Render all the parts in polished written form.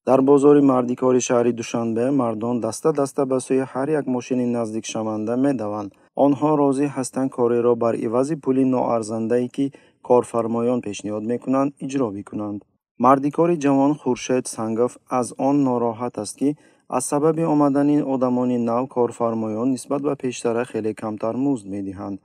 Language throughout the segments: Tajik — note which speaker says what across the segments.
Speaker 1: Дар бозори мардикори шаҳри Душанбе мардон даста-даста ба сӯи ҳар як мошини наздикшаванда медаванд. Онҳо розӣ ҳастанд кореро бар ивази пули ноарзандае, ки корфармоён пешниҳод мекунанд, иҷро бикунанд. Мардикори ҷавон Хуршед Сангов аз он нороҳат аст, ки аз сабаби омадани одамони нав корфармоён нисбат ба пештара хеле камтар музд медиҳанд.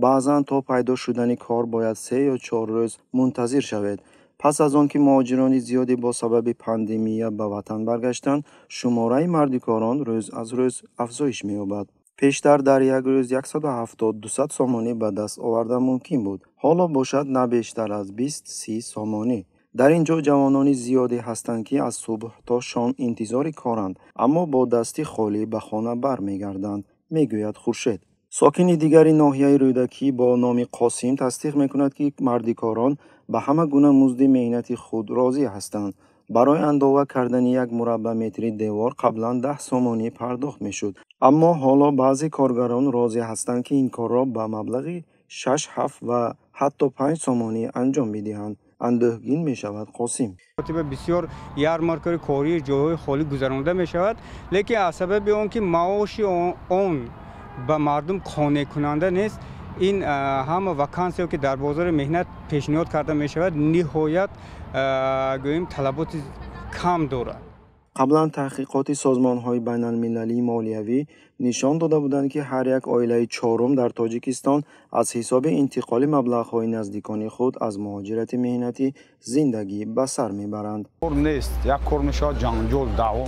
Speaker 1: Баъзан то пайдо шудани кор бояд 3 ё 4 рӯз мунтазир шавед. Пас аз он ки муҳоҷирони зиёде бо сабаби пандемия ба ватан баргаштанд, шумораи мардикорон рӯз аз рӯз афзоиш меёбад. Пештар дар як рӯз 170-200 сомонӣ ба даст овардан мумкин буд, ҳоло бошад на бештар аз 20-30 сомонӣ. Дар ин ҷо ҷавонони зиёде ҳастанд, ки аз субҳ то шом интизори коранд, аммо бо дасти холӣ ба хона бармегарданд, мегӯяд Хуршед. Сокини дигари ноҳияи Рӯдакӣ бо номи Қосим тасдиқ мекунад, ки мардикорон ба ҳама гуна музди меҳнати худ розӣ ҳастанд. Барои андова кардани як мураббаъ метри девор қаблан 10 сомонӣ пардохт мешуд, аммо ҳоло баъзе коргарон розӣ ҳастанд, ки ин корро ба маблағи 6, 7 ва ҳатто 5 сомонӣ анҷом бидиҳанд. Андӯҳгин мешавад Қосим.
Speaker 2: Бисёр ярмаркаи кории ҷойҳои холӣ гузаронда мешавад, лекин аз сабаби он ки маоши он ба мардум қонеъкунанда нест, ин ҳама вакансиё, ки дар бозори меҳнат пешниҳод карда мешавад, ниҳоят, гӯем, талаботи кам дорад.
Speaker 1: Қаблан таҳқиқоти созмонҳои байналмилалии молиявӣ нишон дода буданд, ки ҳар як оилаи чорум дар Тоҷикистон аз ҳисоби интиқоли маблағҳои наздикони худ аз муҳоҷирати меҳнатӣ зиндагӣ ба сар мебаранд.
Speaker 3: Кор нест, як кор мешавад, ҷанҷол, даъво.